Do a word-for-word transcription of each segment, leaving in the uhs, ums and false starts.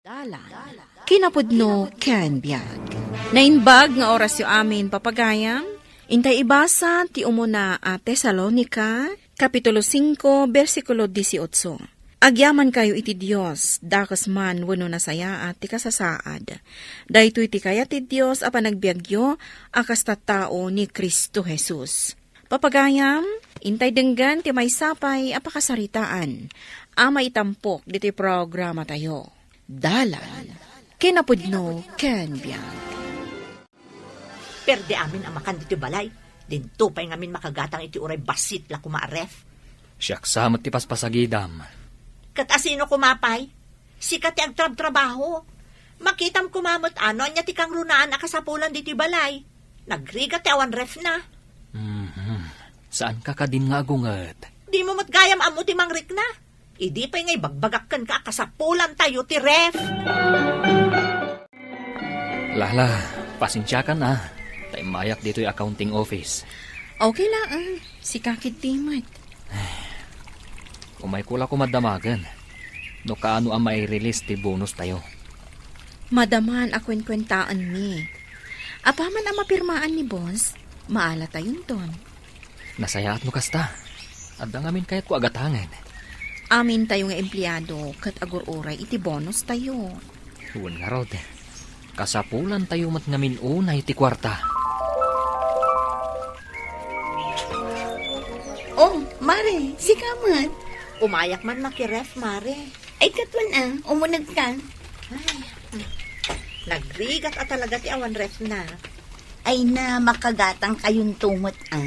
Dalan, kinapudno ken biag. Naimbag nga orasyo amin, papagayam. Intay ibasa ti umuna a Tesalonica, Kapitulo singko, bersikulo dieciocho. Agyamankayo iti Dios, dakes man wenno nasayaat ti kasasaad. Daytoy ti kayat ti Dios a panagbiagyo a kas tattao ni Cristo Jesus. Papagayam, intay denggen ti maysa pay a pakasaritaan a maitampok ditoy programatayo. Dalan, kinapudno ken biag. Perde amin a makan ditoy balay. Dinto pay ngamin makagatang iti uray bassit la koma a ref. Siak sa met ti paspasagidam. Ket asino koma pay? Sika ti agtrabtrabaho. Makitam koma met a no ania ti kangrunaan a kasapulan ditoy balay. Nagrigat ti awan refna. Mhm. Saan ka kadin nga agunget? Dimo met gayam ammo ti mangrikna. Idi pay nga ibagbagak kenka a kasapulantayo ti ref. Lala, pasensiakan a. Ta immayak ditoy accounting office. Okay laeng. Sika ketdi met. Umayko la koma damagen no kaano a mai-release ti bonustayo. Madaman a kuenkuentaenmi. Apaman a mapirmaan ni boss, maalatayon ton. Nasayaat no kasta. Adda ngamin kayatko a gatangen. Amintayo nga empleado ket agur-uray iti bonustayo. Wen ngarud, kasapulantayo met ngamin unay ti kuarta. Oh, Mare, sika met? Umayak man makiref, Mare. Ay, ket wen a, umuneg ka. Ay, nagrigat a talaga ti awan refna. Ay na, makagatangkayonto met a.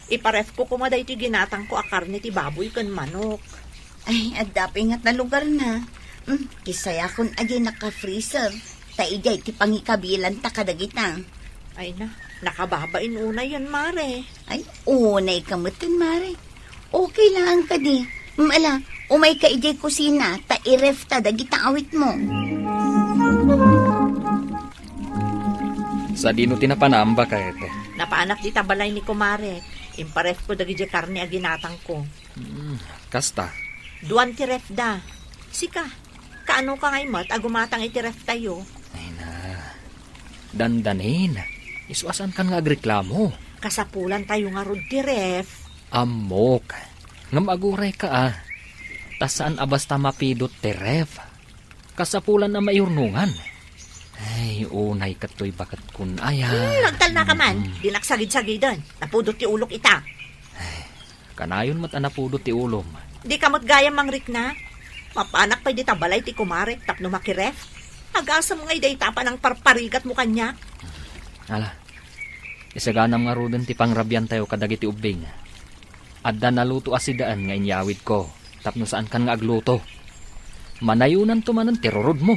Iparefko koma daytoy ginatangko a karne ti baboy ken manok. Ay, adda pay ngata lugarna. Hmm, kisayakon a diay naka-freezer. Ta idiay ti pangikabilanta kadagita. Ay na, nakababain unayen, Mare. Ay, unayka metten, Mare. Okay laeng kadi. Mm, ala, umayka idiay kusina, ta i-ref ta dagita awitmo. Sadino ti napanaam, baket? Napaanak dita balay ni kumare. Imparefko dagidiay karne a ginatangko. Hmm, kasta. Duan ti refda. Sika, kaano ka ngay met a gumatang iti reftayo? Ay na. Dandanin. Isu a saankan nga agreklamo. Kasapulantayo ngarud ti ref. Ammok. Ngem agurayka a. Ta saan a basta mapidot ti ref. Kasapulan a maiyurnongan. Ay, unay ket toy baket kun aya. Hmm, nagtalna ka man. Hmm. Dinak sagid-sagiden. Napudot ti ulok ita. Ay, kanayon met a napudot ti ulom. Di ka met gayam mangrikna? Mapanak pay dita balay ti kumare tapno makiref. Agasem ngay dayta a panangparparigatmo kaniak. Ala, isaganam ngaruden ti pangrabiantayo kadagiti ubbing. Adda naluto a sidaan nga inyawidko tapno saankan nga agluto. Manayonanto manen ti rurudmo.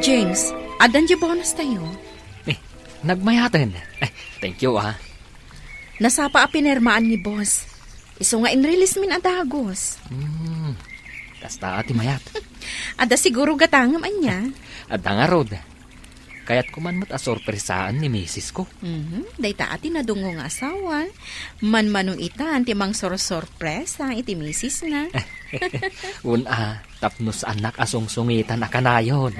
James, addan diay bonustayo? Eh, nagmayaten. Eh, thank you, ah. Nasapa a pinirmaan ni boss. Isu nga inrelease min a dagus. Hmm, kasta a ti mayat. Adda siguro gatangem ania? Adda ngarud. Kayatko man met a sorpresaen ni misisko. Mhm, dayta a ti nadungngo nga asawa. Manmano itan ti mangsorsorpresa iti misisna. Wen a, tapno saannak a sungsungitan a kanayon.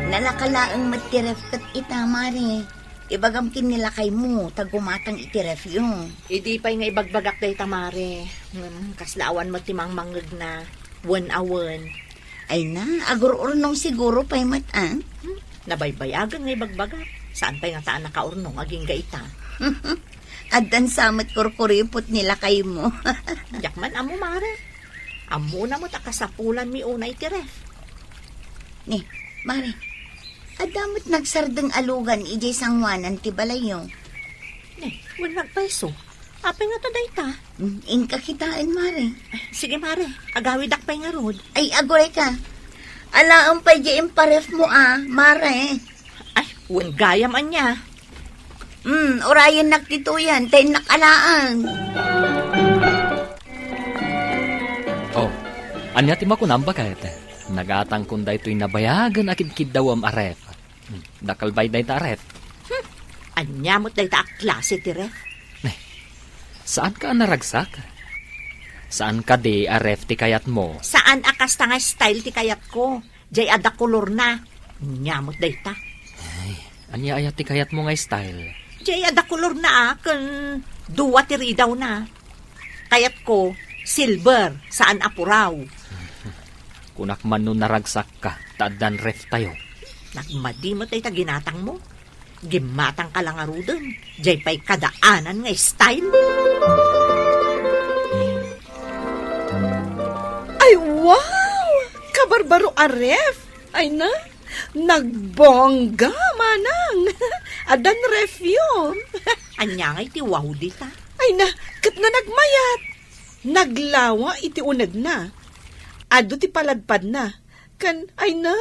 Nalaka laeng met ti ref ket ita, Mare. Ibagam ken ni lakaymo ta gumatang iti refyo. Idi pay nga ibagbagak dayta, Mare. Ngem kasla awan met ti mangmangngegna. Wen a wen. Ay na, agur-urnong siguro pay met, ah? Hmm, nabaybayagen nga ibagbagak. Saan pay ngata a nakaurnong agingga ita? Addan sa met kurkuripot ni lakaymo. Diak man ammo, Mare. Ammona met a kasapulanmi unay ti ref. Ni, Mare, adda met nagsardeng a lugan idiay sangoanan ti balayyo. Ni, wen nagpayso. Apay ngata dayta? Hmm, inka kitaen, Mare. Sige, Mare. Agawidak pay ngarud. Ay, agurayka. Alaem pay diay imparefmo a, Mare. Ay, wen gayam ania. Hmm, urayennak ditoyen, ta innak alaen. Oh, ania ti makunam, baket? Nagatangkon daytoy nabayagen a kidkiddawem a ref. Hmm, dakkel pay dayta a ref. Hmm, ania met dayta a klase ti ref? Eh, Saanka a naragsak? Saan kadi a ref ti kayatmo? Saan a kasta nga style ti kayatko. Jay adda kolorna. Nia met dayta. Ay, ania aya ti kayatmo nga style? Jay adda kolorna a, ken dua ti ridawna. Kayatko, silver, saan a puraw. Kunak man no naragsakka, ta addan ref tayo. Nagmadi met dayta ginatangmo. Gimmatangka la ngaruden, jay pay kadaanan nga style. Ay, wow! Kabarbaro a ref! Ay na, nagbongga, manang! Addan refyo! Ania nga iti wow dita? Ay na, ket no nagmayat! Naglawa iti unegna. Adu ti paladpadna. Ken, ay na,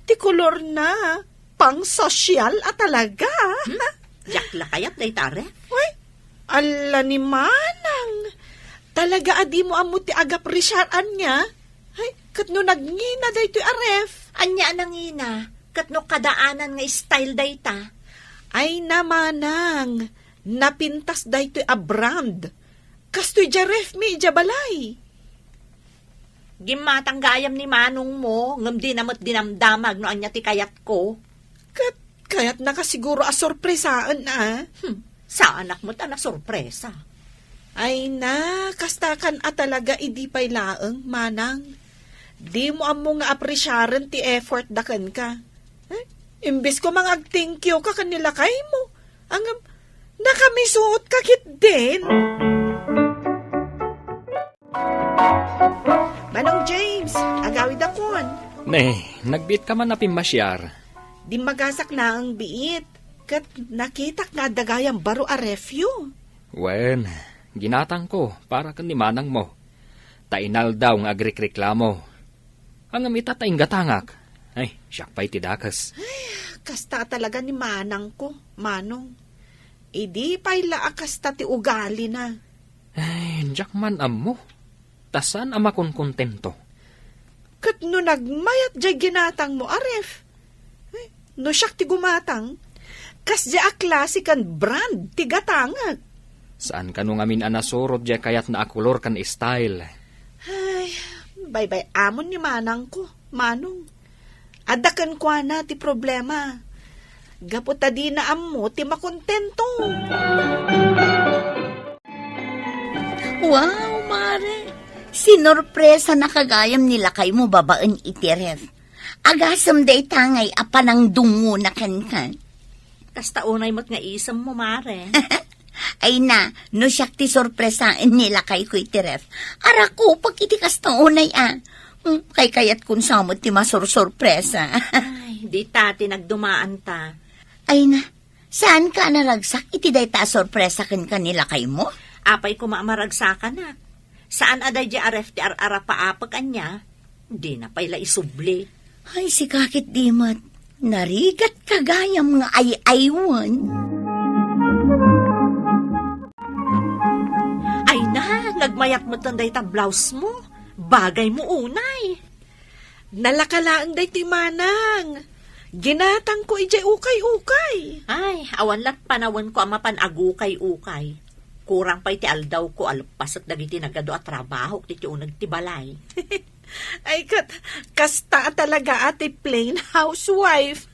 ti kolorna. Pangsosyal a talaga. Hmm? Diak la kayat dayta a ref. Uy, alla ni manang. Talaga a dimo ammo ti agapresiar ania? Ay, ket no nagngina daytoy a ref? Ania a nangina? Ket no kadaanan nga style dayta? Ay na manang, napintas daytoy a brand. Kastoy diay refmi idiay balay. Gimmatang gayam ni manongmo, ngem dina met dinamdamag no ania ti kayatko. Ket kayatnaka siguro a sorpresaen a. Hmm, saanak met a nasorpresa. Ay na, kastakan a talaga idi pay laeng, manang. Dimo ammo nga apresiaren ti effort da kenka. Eh, imbes ko mangag-thank you ka ken ni lakaymo. Ang, nakamisuot ka ketdin. Manong James, agawid akon. Ne, nagbiit ka man a pimmasiar. Dimmagasak naeng biit. Ket nakitak nga adda gayam baro a refyo. Wen, ginatangko para ken ni manangmo. Ta inaldaw nga agrikreklamo. Ngem ita ta inggatangak. Ay, siak pay ti dakes. Ay, kasta talaga ni manangko, manong. Idi pay la a kasta ti ugalina. Ay, diak man ammo. Ta saan a makonkontento. Ket no nagmayat diay ginatangmo a ref, eh, no siak ti gumatang, kasdiay a klase ken brand ti gatangek. Saan kano ngamin a nasurot diay kayatna a kolor ken style? Ay, baybay-amon ni manangko, manong. Adda kenkuana ti problema. Gapu ta dina ammo ti makontento. Wow, Mare! Sinorpresanaka gayam ni lakaymo babaen iti ref. Agasem dayta ngay a panangdungngona kenka. Kasta unay met nga isemmo, Mare. Ay na, no siak ti sorpresaen ni lakayko iti ref, arakupek iti kasta unay a. Hmm, kaykayatkon sa met ti masursurpresa. Ay, dita ti nagdumaanta. Ay na, saanka a naragsak iti dayta a sorpresa kenka ni lakaymo? Apay koma a maragsakanak? Saan a daydiay a ref ti ar-arapaapek ania? Dina pay la isubli. Ay, sika ketdi met. Narigatka gayam nga ay-aywen. Ay na, nagmayat met dayta blouse mo. Bagay mo unay. Nalaka laeng daytoy manang. Ginatangko idiay ukay-ukay. Ay, awan lat panawenko a mapan agukay-ukay. Kurang pay ti aldawko a leppaset dagiti nagadu a trabahok iti uneg ti balay. Ay, kat-, kasta a talaga a ti plain housewife.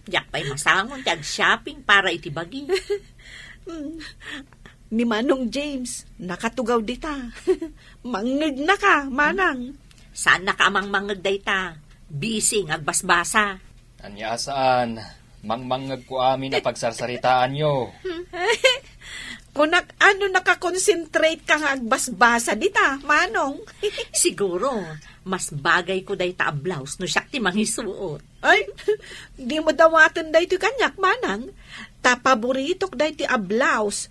Diak pay masangon ti ag-shopping para iti bagi. Hmm. Ni Manong James, nakatugaw dita. Mangngegnaka, manang. Saannaka a mangmangngeg dayta. Busy nga agbasbasa. Ania a saan? Mangmangngegko amin a pagsarsaritaanyo. Kunak, ano, nakakonsentrate ka nga agbasbasa dita, manong? Siguro, mas bagay ko dayta a blouse no siak ti mangisuot. Ay, di mo dawaten daytoy kaniak, manang. Ta paboritok daytoy a blouse.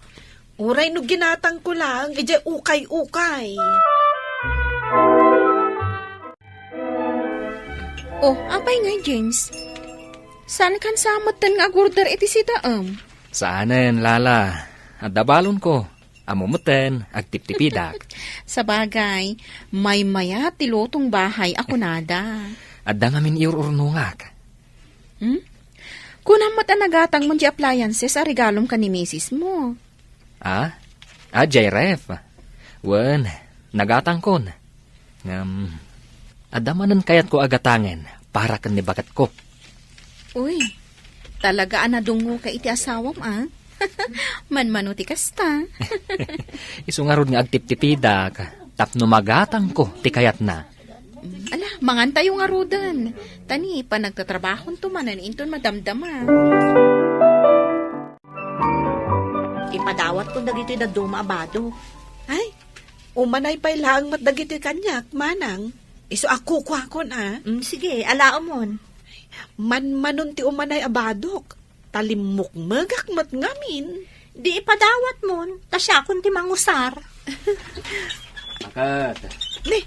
Uray no ginatangko laeng idiay ukay-ukay. Oh, apay ngay, James? Saan kan sa metten nga agorder iti sitaem? Saanen, Lala. Adda balonko. Ammom metten, agtiptipidak. Sabagay, maymayat ti lutong bahay a kunada. Adda ngamin iur-urnongak. Hmm? Kunam met a nagatangmon ti appliances a regalom ken ni misis mo. Ah? Adiay ref. Wen, nagatangkon. Ngem, adda manen kayatko a gatangen para ken ni baketko. Uy, talaga a nadungngoka iti asawam, a? Manmano ti kasta. Isu ngarud nga agtiptipidak tapno magatangko ti kayatna. Mm, ala, mangantayo ngaruden. Ta ni panagtatrabahonto manen inton madamdama. Ipadawatko dagitoy dadduma a badok. Ay, umanay pay laeng met dagitoy kaniak, manang. Isu a kukuakon, a. Mm, sige, alaemon. Manmanon ti umanay a badok. Ta limmukmegak met ngamin. Di ipadawatmon, ta siakon ti mangusar. Akat. Ne,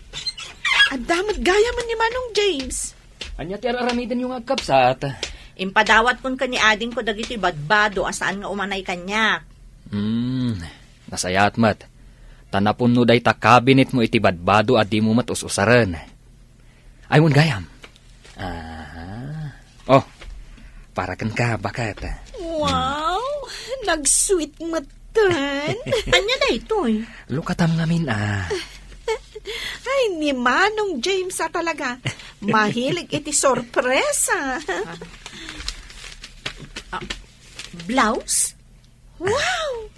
adda met gayam ni Manong James. Ania ti ar-aramidenyo nga agkabsat? Impadawatkon ken ni adingko dagitoy badbado a saan nga umanay kaniak. Hmm, nasayaat met. Ta napunno dayta kabinetmo iti badbado a dimo met us-usaren. Ay, wen gayam. Aha. Oh, para kenka, baket. Wow, nagsweet metten. Ania daytoy? Lukatam ngamin, a. Ay, ni Manong James a talaga. Mahilig iti sorpresa. Ah, blouse? Wow!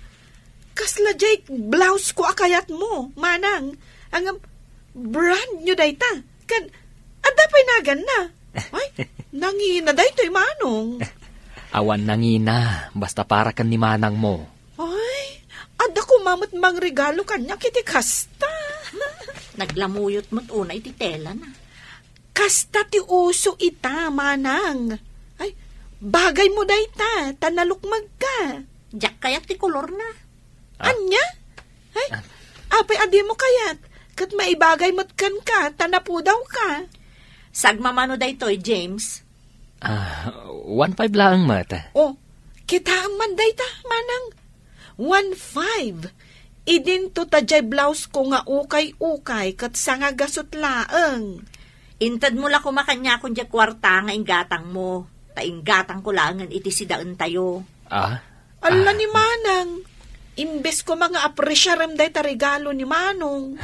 Kasla jay blouse ko a kayatmo, manang. Ngem, brand new dayta. Ken, adda pay naganna. Ay, nangina daytoy, manong. Awan nangina, basta para ken ni manangmo. Ay, adda koma met mangregalo kaniak iti kasta. Naglamuyot met unay ti telana. Kasta ti uso ita, manang. Ay, bagaymo dayta, ta nalukmegka. Diak kayat ti kolorna. Ah. Ania? Ay, ah, apay a dimo kayat? Ket maibagay met kenka, ta napudawka. Sagmamano daytoy, James? Ah, one five laeng met. Oh, kitaem man dayta, manang. One five. Idinto ta jay blouse ko nga ukay-ukay ket sangagasut laeng. Intedmo la koma kaniakon jay kuarta nga inggatangmo, ta inggatangko laengen iti sidaentayo. Ah? Alla, ah, ni manang, imbes koma nga apresiarem dayta regalo ni manong.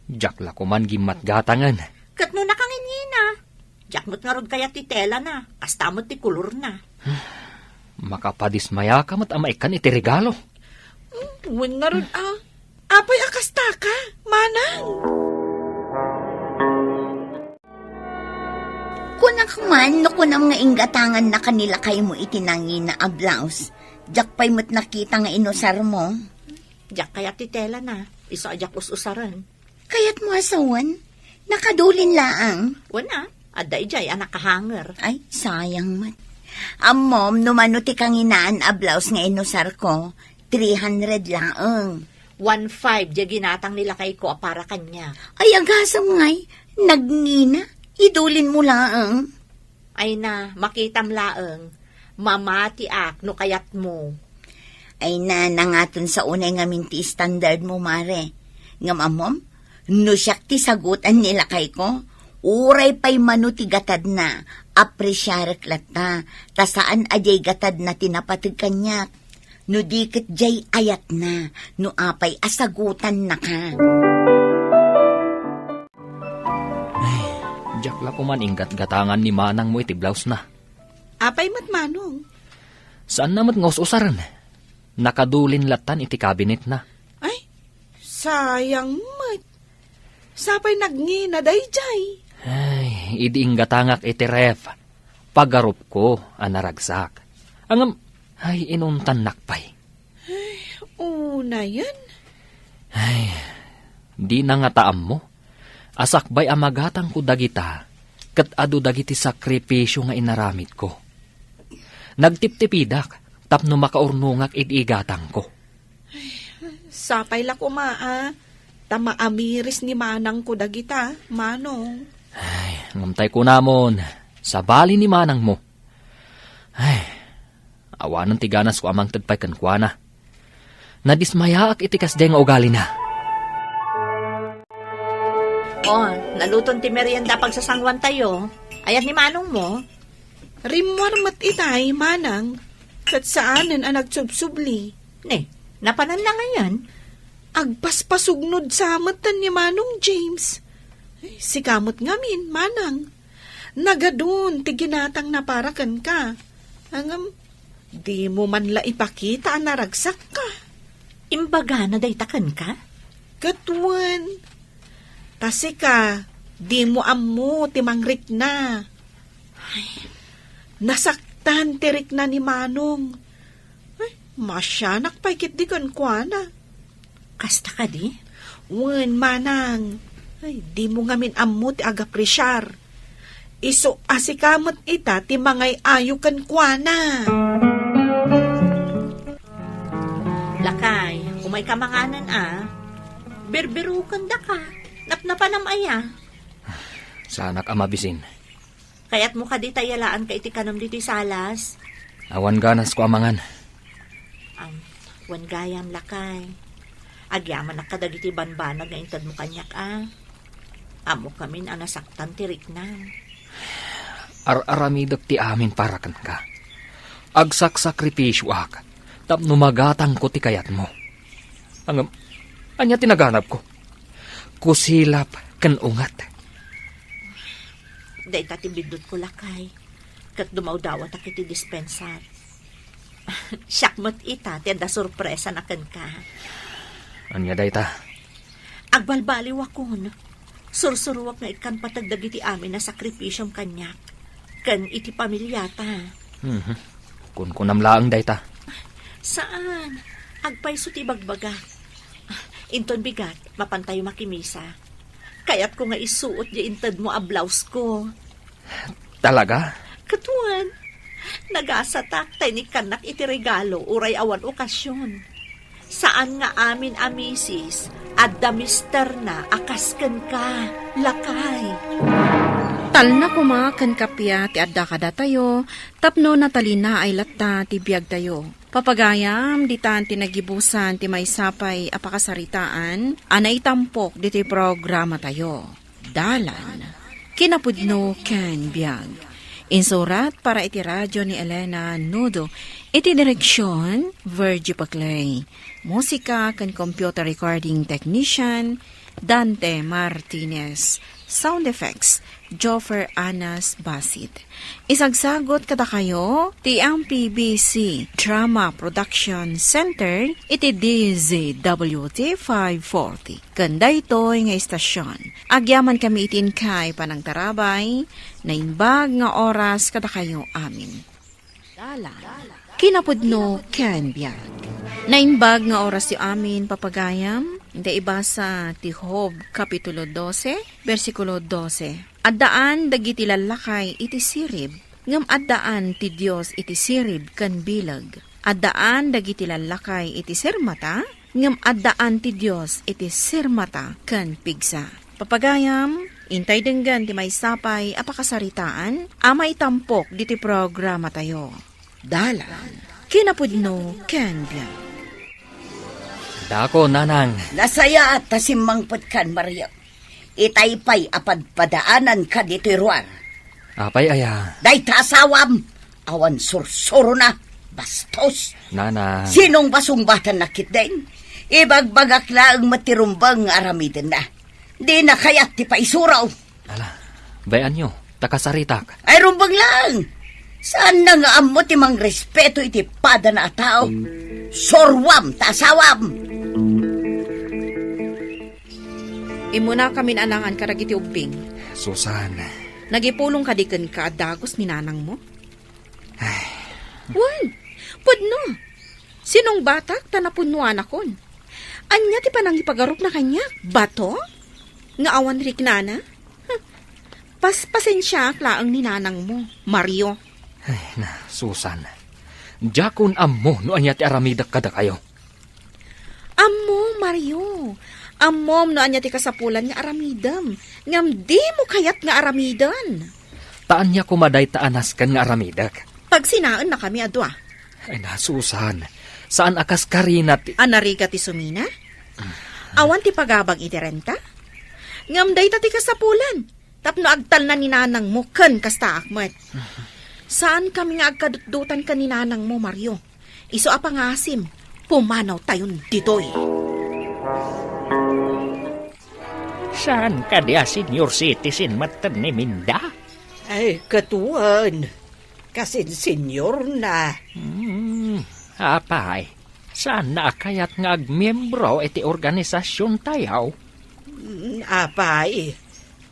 Diak la koman gimmatgatangen. Ket no nakangingina, diak met ngarud kayat ti telana, kasta met ti kolorna. Makapadismayaka met a maikkan iti regalo. Hmm, wen ngarud a. Apay a kastaka, manang? Kunak man no kunam nga inggatangannaka ni lakaymo iti nangina a blouse. Diak pay met nakita nga inusarmo. Diak kayat ti telana. Isu a diak us-usaren. Kayatmo a sawen? Nakadulin laeng. Wen a, adda idiay a nakahanger. Ay, sayang met. Ammom no mano ti kanginaan a blouse nga inusarko, three hundred laeng. One five diay ginatang ni lakayko a para kaniak. Ay, agasem ngay, nagngina, idulinmo laeng. Ay na, makitam laeng, mamatiak no kayatmo. Ay na, nangaton sa unay ngamin ti standardmo, mare. Ngem ammom, no siak ti sagutan ni lakayko, uray pay mano ti gatadna, apresiarek latta, ta saan a diay gatadna ti napateg kaniak. No di ket diay ayatna, no apay a sagutannaka. Ay, diak la koman inggatgatangan ni manangmo iti blouse na. Apay met, manong? Saanna met nga us-usaren. Nakadulin lattan iti kabinetna. Ay, sayang met. Sapay nagngina daydiay. Ay, idi inggatangak iti ref, pagarupko a naragsak. Ngem, ay, inuntannak pay. Ay, unayen. Ay, dina ngata ammo a sakbay a magatangko dagita, ket adu dagiti sakripisio nga inaramidko. Nagtiptipidak tapno makaurnongak iti igatangko. Sapay la koma a, ta maamiris ni manangko dagita, manong. Ay, ngem tay kunamon, sabali ni manangmo. Ay, awanen ti ganasko a mangted pay kenkuana. Nadismayaak iti kasdiay nga ugalina. Oh, naluton ti merienda pagsasanguantayo. Ayat ni manongmo? Rimmuar met itay, manang, ket saanen a nagsubsubli. Ne, Napanan la ngayen? Agpaspasugnod sa met ni Manong James. Ay, sika met ngamin, manang. Nagadun ti ginatangna para kenka. Ngem, dimo man la ipakita a naragsakka. Imbagana dayta kenka? Ket wen, ta sika, dimo ammo ti mangrikna. Ay. Nasaktan ti rikna ni Manong. Ay, masianak pay ketdi kenkuana. Kasta kadi? Wen, manang. Ay, dimo ngamin ammo ti agapresiar. Isu a sika met ita ti mangay-ayo kenkuana. Lakay, umayka manganen a. Birbirukendaka. Napnapanam aya? Saanak a mabisin. Kayatmo kadi ta iyalaanka iti kanem ditoy salas? Awan ganasko a mangan. Am, wen gayam, lakay. Agyamanak kadagiti banbanag nga intedmo kaniak a. Ammokamin a nasaktan ti riknam. Ar-aramidek ti amin para kenka. Agsaksakripisioak tapno magatangko ti kayatmo. Ngem, ania ti naganabko? Kusilap ken unget. Dayta ti biddutko, lakay, ket dumawdawatak iti dispensar. Siak met ita ti adda sorpresana kenka. Ania dayta? Agbalbaliwakon. Sursuroak nga ikkan pateg dagiti amin a sakripisiom kaniak ken iti pamiliata. Mhm. Kunkunam laeng dayta. Saan. Agpayso ti ibagbagak. Inton bigat, mapantayo makimisa. Kayatko nga isuot diay intedmo a blausko. Talaga? Ket wen, nagasatak ta inikkannak iti regalo uray awan okasion. Saan nga amin a misis, adda misterna a kas kenka, lakay. Talna koma ken kappia ti adda kadatayo tapno natalinaay latta ti biagtayo. Papagayam, ditan ti nagibusan ti maysa pay a pakasaritaan a naitampok ditoy programatayo. Dalan, kinapudno ken biag. Insurat para iti radio ni Elena Nudo. Iti direksion, Virgie Paclay. Musika ken computer recording technician, Dante Martinez. Sound effects, Joffer Anas Basit. Isagsagot kadakayo ti M P B C Drama Production Center iti D Z W T five forty. Ken daytoy nga istasyon, agyamankami iti inkay panangtarabay, naimbag nga oras kadakayo amin. Dalan, kinapudno ken biag. Naimbag nga orasyo amin, papagayam, ta ibasa ti Job, Kapitulo dose, bersikulo dose. Addaan dagiti lallakay iti sirib, ngem addaan ti Dios iti sirib ken bileg. Addaan dagiti lallakay iti sirmata, ngem addaan ti Dios iti sirmata ken pigsa. Papagayam, intay denggen ti maysa pay a pakasaritaan a maitampok ditoy programatayo. Dalan, kinapudno ken biag. Dako, nanang. Nasayaat ta simmangpetkan, Mario. Itay pay a padpadaananka ditoy ruar. Apay aya? Dayta asawam, awan sursurona, bastos. Nanang. Sinong basungbatanna ketdin? Ibagbagak laeng met ti rumbeng nga aramidenna. Dina kayat ti paisuro. Ala, bay-anyo, ta kasaritak. Ay, rumbeng laeng. Saanna nga ammo ti mangrespeto iti padana a tao? Surwam ta asawam. Immunakamin a nangan kadagiti ubbing. Susan. Nagipulong kadi kenka a dagus ni nanangmo? Ay. Wen, pudno. Sinungbatak ta napunnuanakon. Ania ti panangipagarupna kaniak? Bato? Nga awan riknana? Huh. Paspasensiaak laeng ni nanangmo, Mario. Ay, na, Susan. Diakon ammo no ania ti aramidek kadakayo. Ammo, Mario. Ammom no ania ti kasapulan nga aramidem, ngem dimo kayat nga aramiden. Ta ania koma dayta a nasken nga aramidek? Pagsinaennakami a dua. Ay na, Susan, saan a kas karina ti... A narigat ti sumina? Awan ti pagabag iti renta? Ngem dayta ti kasapulan. Tapno agtalna ni nanangmo ken kastaak met. Saankami nga agkadutdotan ken ni nanangmo, Mario. Isu a pangasim, pumanawtayon ditoy. Saan kadi a senior citizen metten ni Minda? Ay, katuen. Kasin senior na. Hmm, apay, saanna a kayat nga agmiembro iti organisasiontayo? Mm, apay,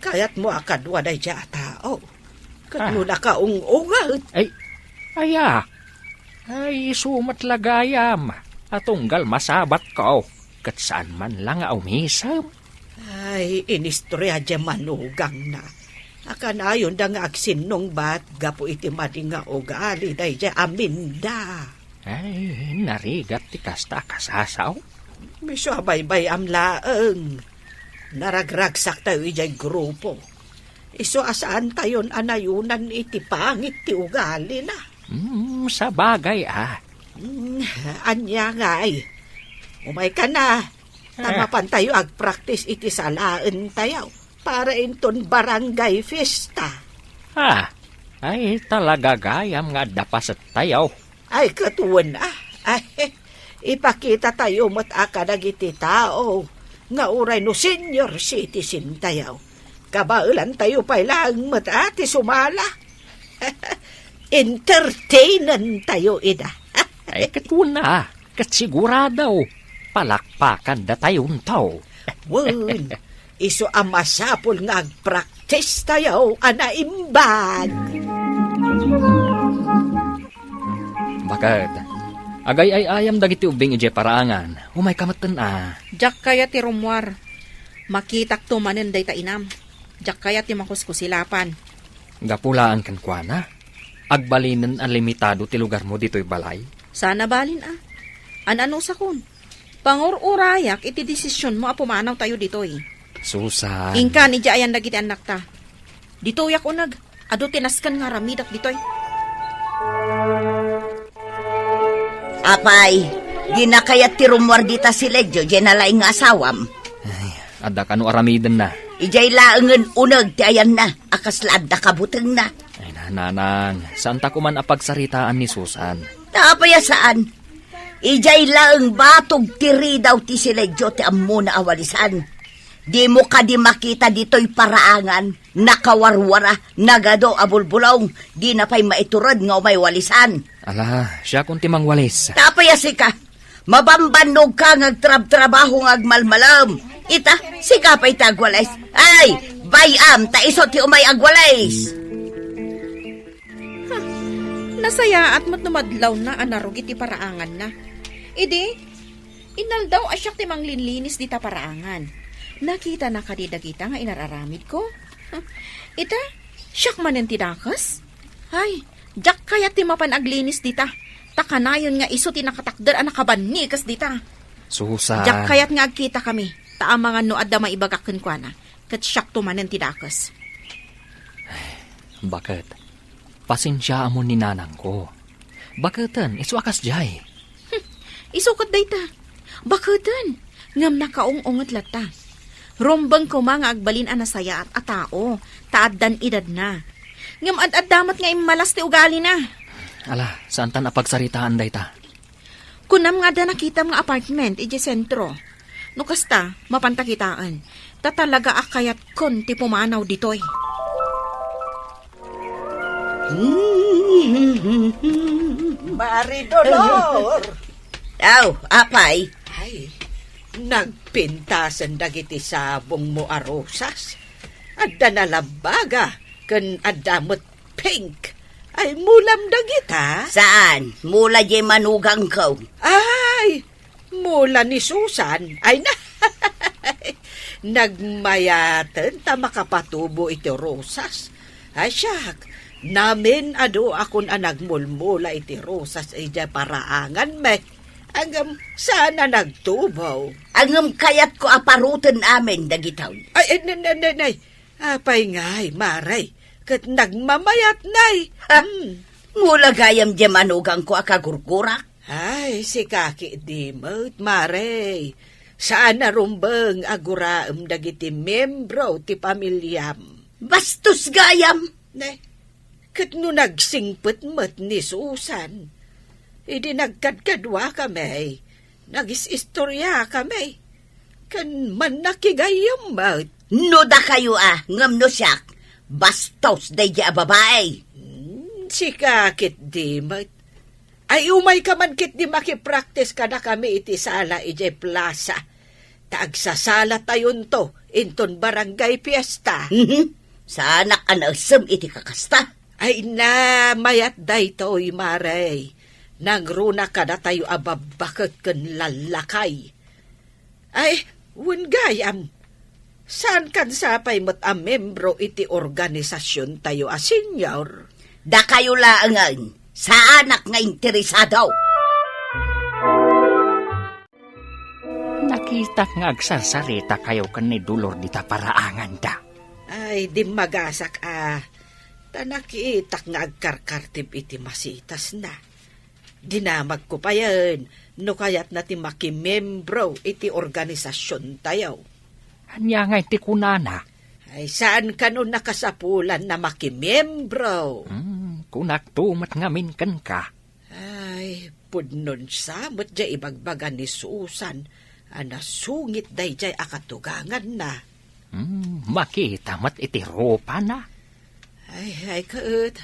kayatmo a kadua daydiay a tao. Ket Ah. no nakaung-unget. Ay, aya. Ay, isu met la gayam a tunggal masabatko, ket saan man la nga umisem. Ay, inistorya diay manugangna a kanayonda nga agsinnungbat gapu iti madi nga ugali daydiay a Minda. Ay, narigat ti kasta a kasasao. Isu a baybay-am laeng. Naragragsaktayo idiay grupo. Isu a saantayon a nayonan iti pangit ti ugalina. Hmm, sabagay a. Hmm, ania ngay? Umayka na. Ta Ah. mapantayo agpraktis iti salaentayo para inton barangay fiesta. Ah, ay talaga gayam nga adda pasettayo. Ay, katuen a. Ay, ipakitatayo met a kadagiti tao nga uray no senior citizen tayo, kabaelantayo pay laeng met a ti sumala. Entertainentayo ida. Ay, katuen a. Ket sigurado, palakpakandatayon to. Wen, isu a masapul nga agpraktis tayo a naimbag. Baket, agay-ay-ayam dagiti ubbing idiay paraangan, umayka metten a. Diak kayat ti rummuar. Makitakto manen dayta inam. Diak kayat ti makuskusilapan. Gapu laeng kenkuana, agbalinen a limitado ti lugarmo ditoy balay. Saan a balin a. An-anusakon. Pangur-urayak iti desisionmo a pumanawtayo ditoy. Susan. Inkan, idiay ayan dagiti annakta. Ditoyak uneg, adu ti nasken nga aramidek ditoy. Apay, dina kayat ti rummuar dita si Ledjo, diay nalaing nga asawam? Ay, adda kano aramidenna. Idiay laengen uneg ti ayanna, a kasla adda kabutengna. Ay, nanang, saanta koman a pagsaritaan ni Susan. Ta apay a saan? Idiay laeng batog ti ridaw ti si Ledjo ti ammona a walisan. Dimo kadi makita ditoy paraangan, nakawarwara, nagadu a bulbulong, dina pay maitured nga umay walisan. Ala, siakon ti mangwalis. Ta apay a sika? Mabambannog ka nga agtrabtrabaho nga agmalmalem. Ita, sika pay ti agwalis. Ay, bay-am, ta isu ti umay agwalis. Huh, nasayaat met no madlawna a narugi ti paraanganna. Idi, inaldaw a siak ti manglinlinis dita paraangan. Nakitana kadi dagita nga inar-aramidko? Huh, ita, siak manen ti dakes? Ay, diak kayat ti mapan aglinis dita. Ta kanayon nga isu ti nakatakder a nakabannikes dita. Susan. Diak kayat nga agkitakami, ta amangan no adda maibagak kenkuana, ket siakto manen ti dakes. Baket, pasensiaamon ni nanangko. Baketen, isu a kasdiay. Hmm, isu ket dayta. Baketen, ngem nakaung-unget latta. Rumbeng koma nga agbalin a nasayaat a tao, ta addan edadna. Ngem ad-adda met nga immalas ti ugalina. Ala, saantan a pagsaritaan dayta. Kunam nga adda nakitam nga apartment idiay sentro. No kasta, mapanta kitaen. Ta talaga a kayatkon ti pumanaw ditoy. Mari Dolor! Aw, apay? Ay, nagpintasen dagiti sabongmo a rosas. Adda nalabbaga, ken adda met pink. Ay, mulam dagita? Saan? Mula diay manugangko. Ay, mula ni Susan. Ay, na. Nagmayaten ta makapatubo iti rosas. Ay, siak, namin adu akon a nagmulmula iti rosas idiay paraangan, me. Ngem, saan a nagtubo. Ngem kayatko a paruten amin dagitoy. Ay, ay, nay, nay, nay, nay. Apay ngay, Mare? Ket nagmamayat, nay. Ah, Hmm. Mula gayam diay manugangko a kagurgurak? Ay, sika ketdi met, Mare. Saan a rumbeng a guraem dagiti miembro ti pamiliam. Bastos gayam! Ne, ket no nagsingpet met ni Susan, idi nagkadkaduakami, Nagis-istoriakami. Ken mannakigayyem met. No dakayo a, ngem no siak, bastos daydi a babai. Hmm, sika ketdi met. Ay, umayka man ketdi makipraktis kadakami iti sala idiay plaza. Ta agsasalatayonto inton barangay fiesta. Mhm. Saanak a naessem iti kakasta. Ay na, mayat daytoy, Mare. Nangruna kadatayo a babbaket ken lallakay. Ay, wen gayam. Saan kan sapay met a membro iti organisasiontayo a senior? Dakayo laengen, saanak nga interesado. Nakitak nga agsarsarita kayo ken ni Dolor dita paraanganda. Ay, dimmagasak a, ta nakitak nga agkarkartib iti masitasna. Dinamagko payen no kayatna ti makimembro iti organisasiontayo. Ania ngay ti kunana? Ay, saan kano nakasapulan na makimembro? Hmm, kunakto met ngamin kenka. Ay, pudnon sa met diay ibagbaga ni Susan a nasungit daydiay a katuganganna. Hmm, makita met iti rupana. Ay, ay, ket,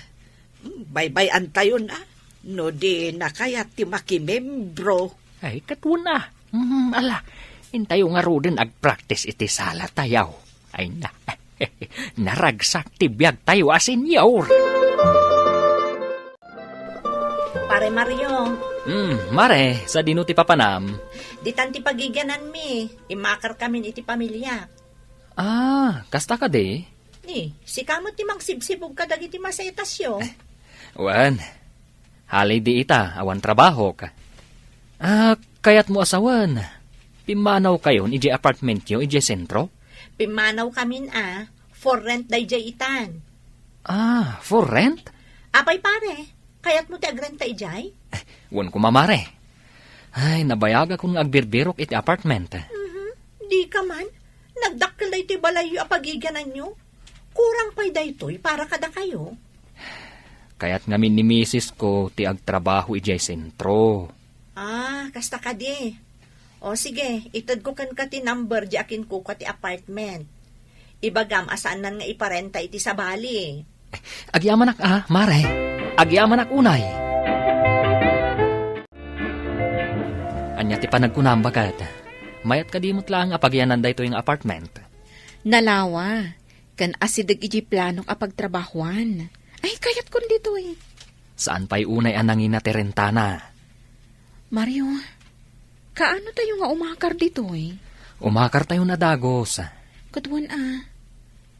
hmm, baybay-antayon a, no di na kayat ti makimembro. Ay, ket wen a. Hmm, ala, intayo ngaruden agpraktis iti salatayo. Ay na, naragsak ti biagtayo a senior. Pare Mario. Hmm, Mare, sadino ti papanam? Ditan ti pagigiananmi, immakarkamin iti pamiliak. Ah, kasta kadi? Ni, sika met ti mangsibsibog kadagiti masetasyo. Wen, hali di ita, awan trabahok. Ah, kayatmo a sawen, pimmanawkayon idiay apartmentyo idiay sentro? Pimmanawkamin a, for rent daydiay itan. Ah, for rent? Apay pare, kayatmo ti agrenta idiay? Wen koma, Mare. Ay, nabayagakon nga agbirbirok iti apartment. Mhm. Dika man. Nagdakkel daytoy balayyo a pagigiananyo. Kurang pay daytoy para kadakayo. Kayat ngamin ni misis ko ti agtrabaho idiay sentro. Ah, kasta kadi. O sige, itedko kenka ti number di akinkukua ti apartment. Ibagam a saannan nga iparenta iti sabali. Agyamanak a, Mare. Agyamanak unay. Ania ti panagkunam, baket? Mayat kadi met laeng a pagianan daytoy nga apartment? Nalawa, ken asideg idiay planok a pagtrabahoan. Ay, kayatkon ditoy. Saan pay unay a nangina ti rentana? Mario, kaano tayo nga umakar ditoy? Umakar tayo na dagos. Ket wen a,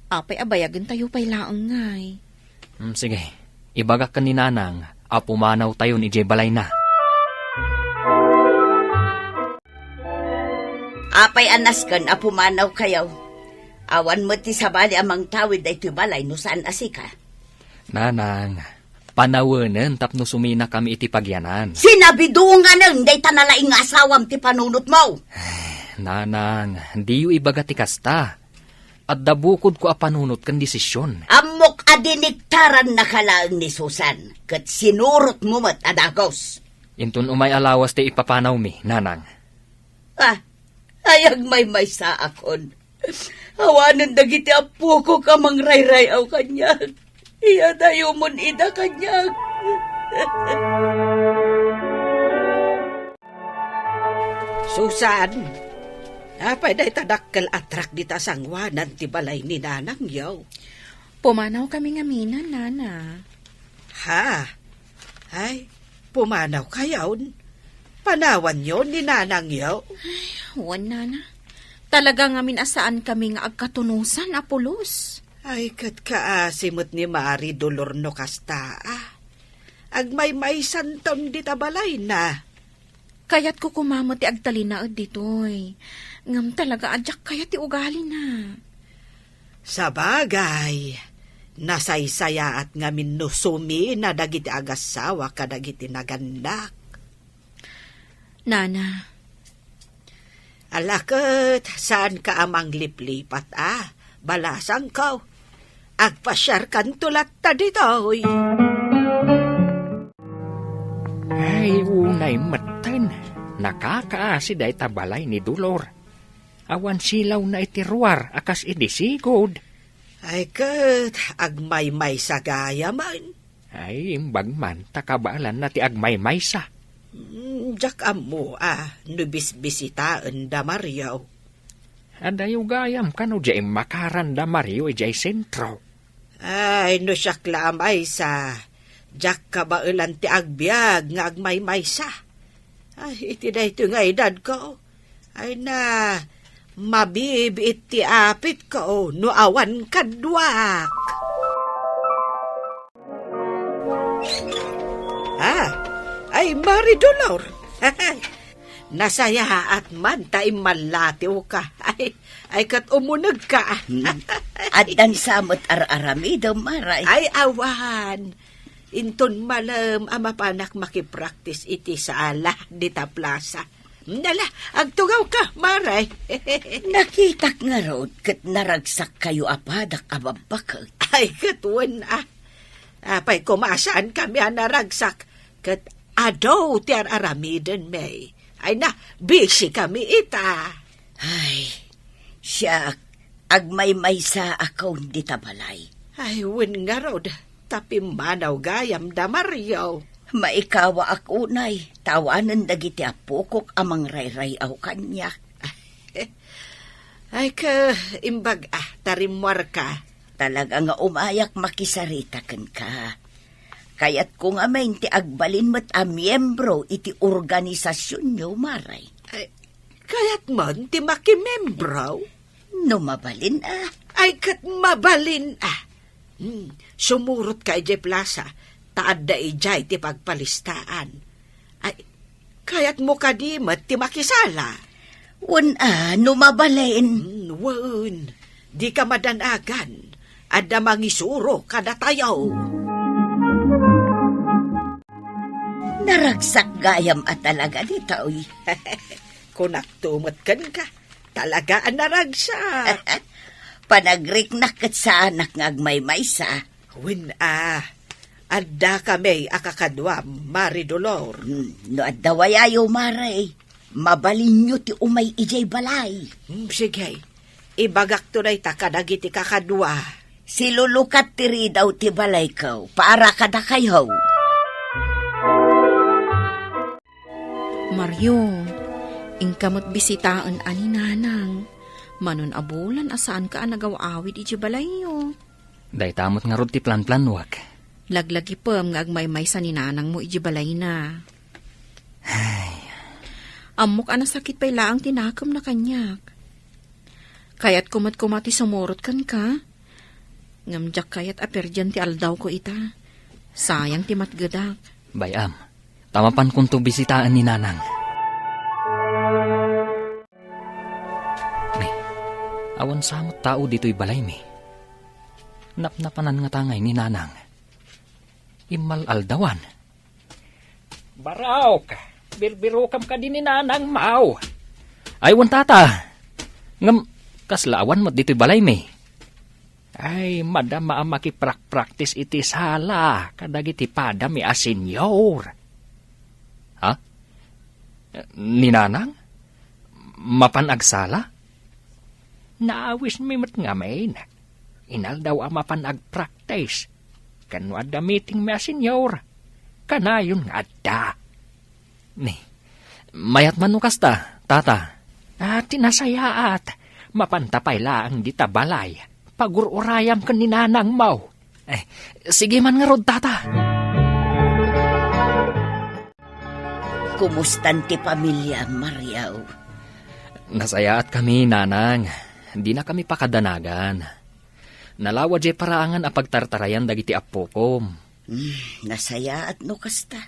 apay a bayagentayo pay laeng ngay? Hmm, sige. Ibagak ken ni Nanang a pumanaw tayon idiay balayna. Apay a nasken a pumanaw kayo? Awan met ti sabali a mangtawid daytoy balay no saan a sika. Nanang, panawenen tapno suminakami iti pagianan. Sinabidonganen dayta nalaing nga asawam ti panunotmo. Nanang, diyo ibaga ti kasta. Adda bukodko a panunot ken desisyon. Ammok a diniktarannaka laeng ni Susan, ket sinurotmo met a dagos. Inton umay a lawas ti ipapanawmi, Nanang. Ah, ay agmaymaysaakon. Awanen dagiti appokok a mangrayray-aw kaniak. Iyadayomon ida kaniak. Susan, apay dayta dakkel a trak dita sangoanan ti balay ni nanangyo? Pumanawkami ngamin, Nana. Ha? Ay, pumanawkayon? Panawanyo ni nanangyo? Ay, wen, Nana. Talaga ngamin a saankami nga agkatunosan a pulos. Ay, ket kaasi met ni Mari Dolor no kasta a. Agmaymaysanton dita balayna. Kayatko koma met ti agtalinaed ditoy. Ngem talaga a diak kayat ti ugalina. Sabagay, nasaysayaat ngamin no sumina dagiti agassawa kadagiti nagannak. Nana. Ala ket, saanka a mangliplipat a? Balasangko. Agpasiarkanto latta ditoy. Ay, unay metten. Nakakaasi dayta balay ni Dolor. Awan silawna iti ruar a kas idi sigud. Ay ket, agmaymaysa gayamen. Ay, imbag man, ta kabaelanna ti agmaymaysa. Mm, diak ammo a no bisbisitaen da Mario. Adayo gayam kano diay immakaran da Mario idiay sentro. Ay, no siak la a maysa, diak kabaelan ti agbiag nga agmaymaysa. Ay, iti daytoy nga edadko, ay na, mabibiit ti apitko no awan kaduak. Ah, ay, Mari Dolor. Nasayaat man ta immallatiwka. Ay, ay, ket umunegka. Hmm. Addan sa met ar-aramidem, Maray. Ay, awan. Inton malem a mapanak makipraktis iti sala dita plasa. Nala, agtugawka, Maray. Nakitak ngarud ket naragsakkayo a padak a babbaket. Ay, ket wen a. Apay koma a saankami a naragsak, ket adu ti ar-aramidenmi. Ay na, busy kami ita. Ay, siak, agmaymaysaak dita balay. Ay, wen ngarud, ta pimmanaw gayam da Mario. Maikawaak unay, ta awanen dagiti apokok a mangrayray-aw kaniak. Ay, ka, imbag, ah, ta rimmuarka. Talaga nga umayak makisarita kenka. Kayatko ngamin ti agbalin met a miembro iti organisasionyo, Maray. Ay, kayat man ti makimembro? No mabalin, ah. Ay, ket mabalin, ah. Hmm, sumurotka idiay plasa, ta adda idiay ti pagpalistaan. Ay, kayatmo kadi met ti makisala? Wen a, no mabalin. Hmm, wen, dika madanagan. Adda mangisuro kadatayo. Naragsak gayam a talaga ditoy. Kunakto met kenka, talaga a naragsak. Panagriknak ket saanak nga agmaymaysa. Wen a, adda kami a kakaduam, Mari Dolor. Hmm, no adda wayayo, Mari, mabalinyo ti umay idiay balay. Hmm, sige. Ibagakto dayta kadagiti kakadua. Silulukat ti ridaw ti balayko para kadakayo. Mario, inka met bisitaen a ni Nanang. Manon a bulan a saanka a nagaw-awid idiay balayyo. Dayta met ngarud ti planplanuak. Laglagipem nga agmaymaysa ni Nanangmo idiay balayna. Ay. Ammok a nasakit pay laeng ti nakemna kaniak. Kayatko met koma ti sumurot kenka. Ngem diak kayat a perdian ti aldawko ita. Sayang ti matgedak. Bay-am, ta mapankonto bisitaen ni Nanang. Nay, awan sa met tao ditoy balaymi. Napnapanan ngata ngay ni Nanang. Immal-aldawan. Baraok, birbirokam kadi ni Nanangmo? Ay, wen, Tata. Ngem, kasla awan met ditoy balaymi? Ay, madama a makiprakpraktis iti sala kadagiti padami a senior. Ha? Ni Nanang? Mapan agsala? Naawismi met ngamin. Inaldaw a mapan agpraktis. Ken no adda meetingmi a senior, kanayon nga adda. Ni, mayat man no kasta, Tata? Ah, ti nasayaat, mapanta pay laeng dita balay. Pagur-urayam ken ni Nanangmo. Eh, sige man ngarud, Tata. Kumustan ti pamiliam, Mario? Nasayaatkami, Nanang. Dinakami pakadanagan. Nalawa diay paraangan a pagtartarayan dagiti appokom. Hmm, nasayaat no kasta.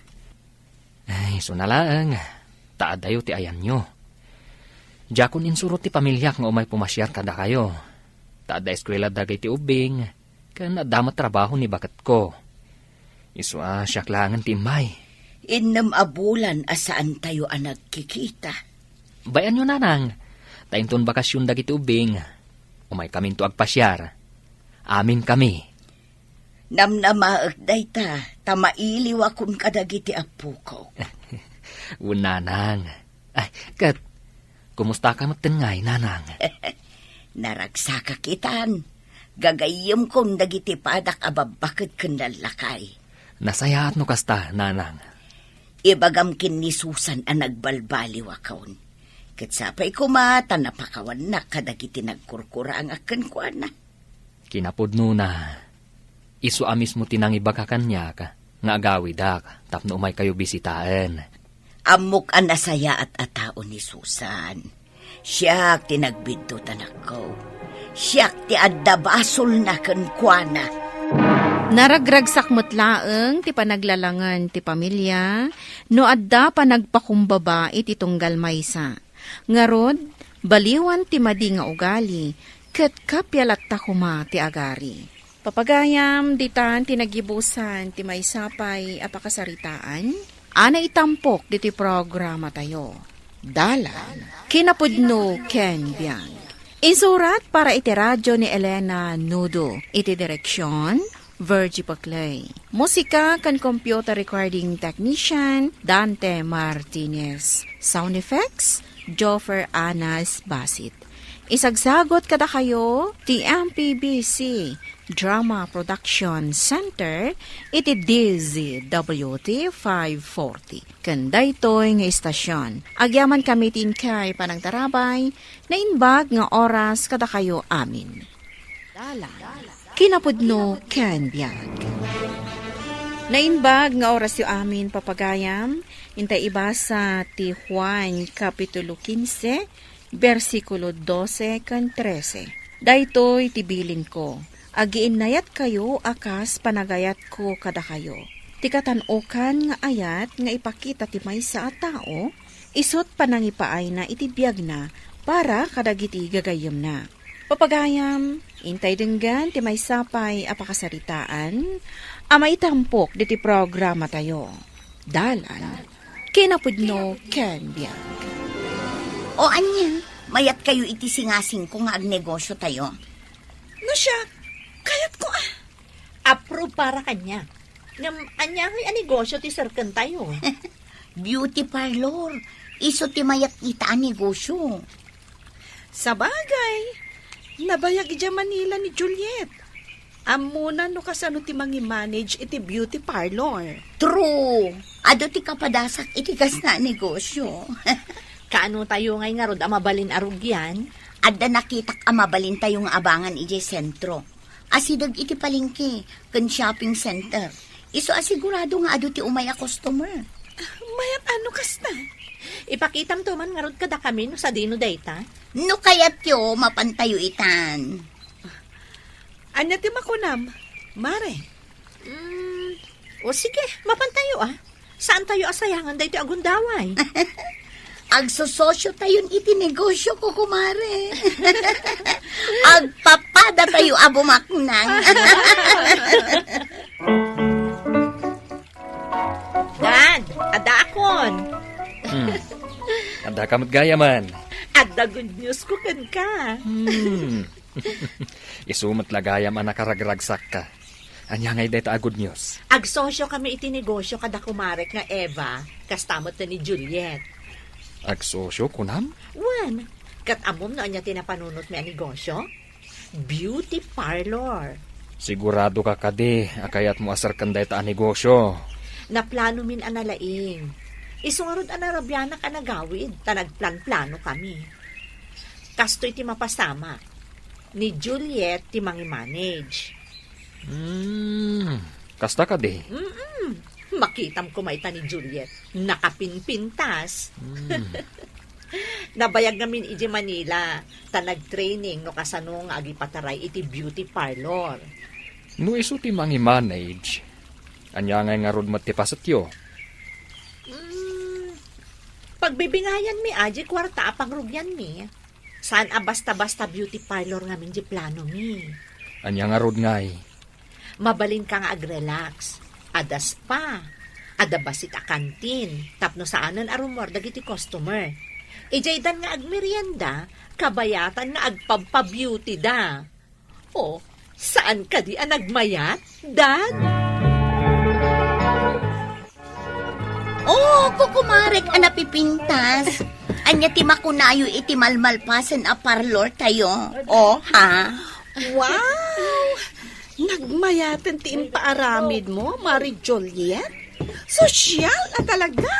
Ay, isu na laeng, ta addayo ti ayanyo. Diakon insuro ti pamiliak nga umay pumasiar kadakayo. Ta adda eskuela dagiti ubbing, ken adda met trabaho ni baketko. Isu a siak laengen ti immay. Innem a bulan a saantayo a nagkikita. Bay-anyo, Nanang, ta inton bakasion dagiti ubbing, umaykaminto agpasiar. Aminkami. Namnamaek dayta, ta mailiwakon kadagiti appokok. Wen, Nanang, Ay, ket, kumusta ka met ngay, Nanang? Naragsakak itan. Gagayyemkon dagiti padak a babbaket ken lallakay. Nasayaat no kasta, Nanang. Ibagam ken ni Susan a nagbalbaliwakon. Ket sapay koma ta napakawannak kadagiti nagkurkurangak kenkuana. Kinapudnona, isu a mismo ti nangibaga kaniak nga agawidak tapno umaykayo bisitaen. Ammok a nasayaat a tao ni Susan. Siak ti nagbiddut, anakko. Siak ti adda basolna kenkuana. Naragragsak met laeng ti panaglalangen ti pamilia no adda panagpakumbaba iti tunggal maysa. Ngarud, baliwan ti madi nga ugali, ket kappia latta koma ti agari. Papagayam, ditan ti nagibusan ti maysa pay a pakasaritaan a naitampok ditoy programatayo. Dalan, kinapudno ken biag. Insurat para iti radio ni Elena Nudo. Iti direksyon, Virgie Paclay. Musika ken computer recording technician, Dante Martinez. Sound effects, Joffer Anas Basit. Isagsagot kadakayo ti M P B C Drama Production Center iti D Z W T five forty. Ken daytoy nga istasyon, agyamankami ti inkay panangtarabay, naimbag nga oras kadakayo amin. Dalan, kinapudno ken biag. Naimbag nga orasyo amin, papagayam, intay ibasa ti Juan Kapitulo kinse, bersikulo dose ken trese. Daytoy ti bilinko, agiinnayatkayo a kas panagayatko kadakayo. Ti katan-okan nga ayat nga ipakita ti maysa a tao, isut' panangipaayna iti biagna para kadagiti gagayyemna. Papagayam, intay denggen ti maysa pay a pakasaritaan a maitampok ditoy programatayo. Dalan, kinapudno ken biag. O ania, mayatkayo iti singasingko nga agnegosiotayo? No siak, kayatko a. Approve para kaniak. Ngem ania ngay a negosio ti serkentayo? Beauty parlor. Isu ti mayat ita a negosio. Sabagay, nabayag idiay Manila ni Juliet. Ammona no kasano ti mangimanage iti beauty parlor. True. Adu ti kapadasak iti kasna a negosio. Kaano tayo ngay ngarud a mabalin a rugian? Adda nakitak a mabalintayo nga abangan idiay sentro. Asideg iti palengke ken shopping center. Isu a sigurado nga adu ti umay a customer. Mayat a no kasta. Ipakitamto man ngarud kadakami no sadino dayta. No kayatyo, mapantayo itan. Ania ti makunam, Mare? Mm, o sige, mapantayo a. Saantayo a sayangan daytoy a gundaway? Agsososiotayon iti negosio ko, kumare. Agpapadatayo a bumaknang. Dad, addaakon. Hmm. Addaka met gayaman. Adda good news ko kenka. Hmm. Isu met la gayam a nakaragragsakka. Ania ngay dayta a good news? Agsosio kami iti negosio kada kumarek nga Eva, kasta met ni Juliet. Agsosio, kunam? Wen, ket ammom no ania ti napanunotmi a negosio? Beauty parlor. Sigurado ka kadi a kayatmo a serken dayta a negosio? Naplanomin a nalaing. Isu ngarud a narabianak a nagawid ta nagplanplano kami. Kastoy ti mapasamak. Ni Juliet ti mangimanage. Hmm, kasta kadi? Mm-mm. Makitam koma ita ni Juliet. Nakapinpintas. Hmm. Nabayag ngamin idiay Manila, ta nagtraining no kasano nga agipataray iti beauty parlor. No isu ti mangimanage, ania ngay ngarud met ti pasetyo? Mm, pagbibingayanmi a diay kuarta a pangrugianmi. Saan a basta-basta beauty parlor ngamin diay planomi. Ania ngarud ngay? Mabalinka nga agrelax. Adda spa. Adda bassit a kantin tapno saanen a rumuar dagiti customer. Idiaydan nga agmerienda, kabayatan nga agpabpabeautyda. O, saan kadi a nagmayat, Dad? O, kukumarek a napipintas. Ania ti makunayo iti malmalpasen a parlor tayo? O, ha? Wow! Nagmayaten ti impaaramid mo, Mari Juliet. Sosyal a talaga.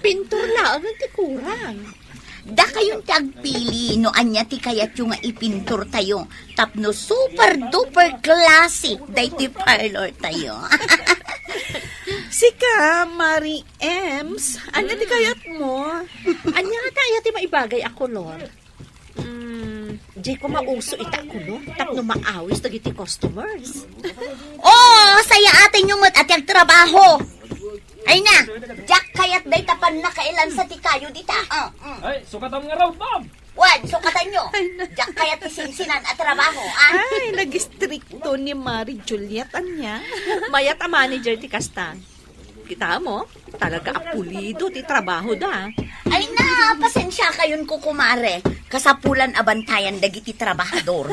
Pintor laeng ti kurang. Dakayon ti agpili no ania ti kayatyo nga ipintor tayo tapno super duper classy daytoy parlor tayo. Sika, Mari Ems, ania ti kayatmo? Ania nga kaya ti maibagay a kolor? Hmm, di ko mauso ita kuno, tapno maawis dagiti customers. Oo, sayaatenyo met a ti agtrabaho. Ay na, diak kayat dayta pannakailansa ti kayo dita. Ah, mm. Ay, sukatam nga raw, ma'am. Wen, sukatanyo. Ay, na- Diak kayat ti sinsinan a trabaho, ah. Ay, nagistrikto ni Mari Juliet, ania? Mayat a manager ti kasta. Kita mo, talaga a pulido ti trabaho da. Ay na, pasensia kayon ko, kumare. Kasapulan a bantayan dagiti trabahador.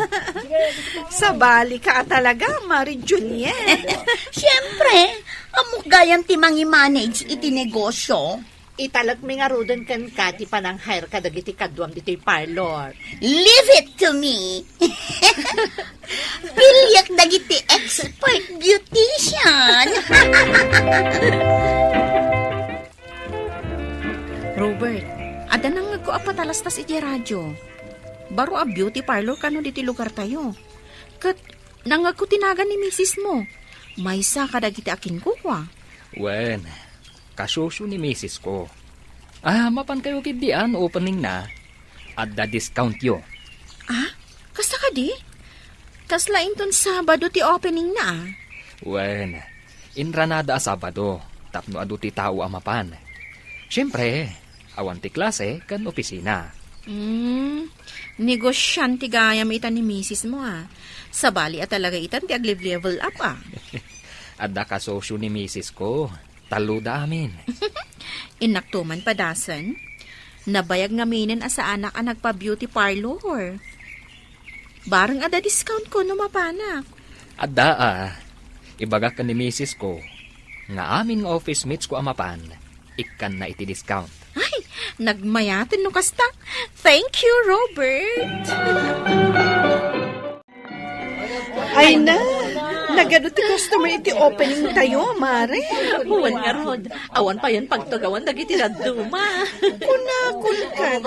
Sabali ka a talaga, Mari Juliet. Siyempre, ammok gayam ti mangimanage iti negosyo. Italekmi ngaruden kenka ti panang-hire kadagiti kaduam ditoy parlor. Leave it to me. Piliek dagiti expert beautician. Robert, adda nangngegko a patalastas iti radio. Baro a beauty parlor kano ditoy lugartayo. Ket nangngegko ti nagan ni misis mo. Maysa kadagiti a kinkukua. Wen, kasosyo ni misis ko. Ah, mapankayo ketdi no opening na. Adda discount yo. Ah? Kasta kadi? Kasla inton Sabado ti opening na, ah? Wen, inranada a Sabado, tapno adu ti tao a mapan. Siyempre, awan ti klase ken opisina. Hmm, negosyante gayam ita ni misis mo, ah. Sabali a talaga itan ti ag-level up, ah. Adda kasosyo ni misis ko. Talloda amin. Innakto man padasen. Nabayag ngaminen a saanak a nagpa-beauty parlor. Bareng adda discount ko no mapanak. Adda a. Ibagak ken ni misis ko nga amin nga office mates ko a mapan, ikkanna iti discount. Ay, nagmayaten no kasta. Thank you, Robert. Ay na, nagadu ti customer iti opening tayo, mare. Wen ngarud, awan payen pagtugawan dagiti dadduma. Kuna, kunkan,